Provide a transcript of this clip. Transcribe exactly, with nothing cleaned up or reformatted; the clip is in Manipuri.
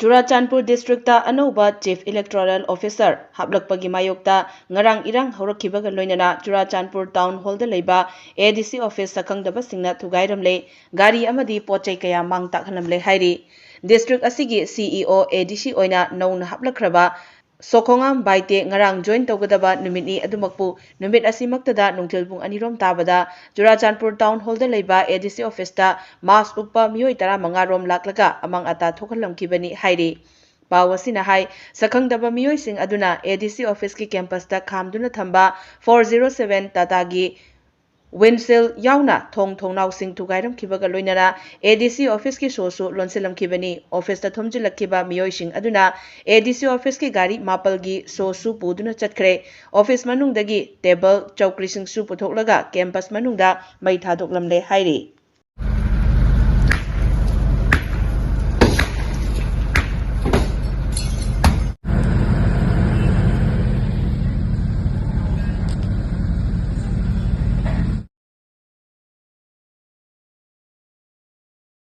ꯆꯨꯔꯥꯆꯥꯟꯄꯨꯔ ꯗꯤꯁꯇ꯭ꯔꯤꯛꯇ ꯑꯅꯧꯕ Chief Electoral Officer ꯍꯥꯞꯂꯛꯄꯒꯤ ꯃꯥꯌꯣꯛꯇ ꯉꯔꯥꯡ ꯏꯔꯥꯡ ꯍꯧꯔꯛꯈꯤꯕꯒ ꯂꯣꯏꯅꯅ ꯆꯨꯔꯥꯆꯥꯟꯄꯨꯔ ꯇꯥꯎꯟ ꯍꯣꯜꯗ ꯂꯩꯕ ADC ꯑꯣꯐꯤꯁ ꯁꯛꯈꯪꯗꯕꯁꯤꯡꯅ ꯊꯨꯒꯥꯏꯔꯝꯂꯦ꯫ ꯒꯥꯔꯤ ꯑꯃꯗꯤ ꯄꯣꯠ ꯆꯩ ꯀꯌꯥ ꯃꯥꯡ ꯇꯥꯛꯍꯜꯂꯝꯂꯦ ꯍꯥꯏꯔꯤ꯫ ꯗꯤꯁꯇ꯭ꯔꯤꯛ ꯑꯁꯤꯒꯤ CEO ADC ꯑꯣꯏꯅ ꯅꯧꯅ ꯍꯥꯞꯂꯛꯈ꯭ꯔꯕ ꯁꯣꯈꯣꯉꯥꯝ ꯕꯥꯏꯇꯦ ꯉꯔꯥꯡ ꯖꯣꯏꯟ ꯇꯧꯒꯗꯕ ꯅꯨꯃꯤꯠꯅꯤ꯫ ꯑꯗꯨꯃꯛꯄꯨ ꯅꯨꯃꯤꯠ ꯑꯁꯤꯃꯛꯇꯗ ꯅꯨꯡꯊꯤꯜ ꯄꯨꯡ ꯑꯅꯤ ꯔꯣꯝ ꯇꯥꯕꯗ ꯆꯨꯔꯥꯆꯥꯟꯄꯨꯔ ꯇꯥꯎꯟ ꯍꯣꯜꯗ ꯂꯩꯕ ADC ꯑꯣꯐꯤꯁꯇ ꯃꯥꯁ ꯎꯞꯄ ꯃꯤꯑꯣꯏ ꯇꯔꯥꯃꯉꯥ ꯔꯣꯝ ꯂꯥꯛꯂꯒ ꯑꯃꯥꯡ ꯑꯇꯥ ꯊꯣꯛꯍꯜꯂꯝꯈꯤꯕꯅꯤ ꯍꯥꯏꯔꯤ꯫ ꯄꯥꯎ ꯑꯁꯤꯅ ꯍꯥꯏ, ꯁꯛꯈꯪꯗꯕ ꯃꯤꯑꯣꯏꯁꯤꯡ ꯑꯗꯨꯅ ADC ꯑꯣꯐꯤꯁꯀꯤ ꯀꯦꯝꯄꯁꯇ ꯈꯥꯝꯗꯨꯅ ꯊꯝꯕ four zero seven Tataꯒꯤ windshield ꯌꯥꯎꯅ ꯊꯣꯡ ꯊꯣꯡꯅꯥꯎꯁꯤꯡ ꯊꯨꯒꯥꯏꯔꯝꯈꯤꯕꯒ ꯂꯣꯏꯅꯅ ADC ꯑꯣꯐꯤꯁꯀꯤ ꯁꯣꯁꯨ ꯂꯣꯟꯁꯤꯜꯂꯝꯈꯤꯕꯅꯤ꯫ ꯑꯣꯐꯤꯁꯇ ꯊꯣꯝꯖꯤꯜꯂꯛꯈꯤꯕ ꯃꯤꯑꯣꯏꯁꯤꯡ ꯑꯗꯨꯅ ADC ꯑꯣꯐꯤꯁꯀꯤ ꯒꯥꯔꯤ ꯃꯥꯄꯜꯒꯤ ꯁꯣꯁꯨ ꯄꯨꯗꯨꯅ ꯆꯠꯈ꯭ꯔꯦ꯫ ꯑꯣꯐꯤꯁ ꯃꯅꯨꯡꯗꯒꯤ ꯇꯦꯕꯜ, ꯆꯧꯀ꯭ꯔꯤꯁꯤꯡꯁꯨ ꯄꯨꯊꯣꯛꯂꯒ ꯀꯦꯝꯄꯁ ꯃꯅꯨꯡꯗ ꯃꯩ ꯊꯥꯗꯣꯛꯂꯝꯂꯦ ꯍꯥꯏꯔꯤ꯫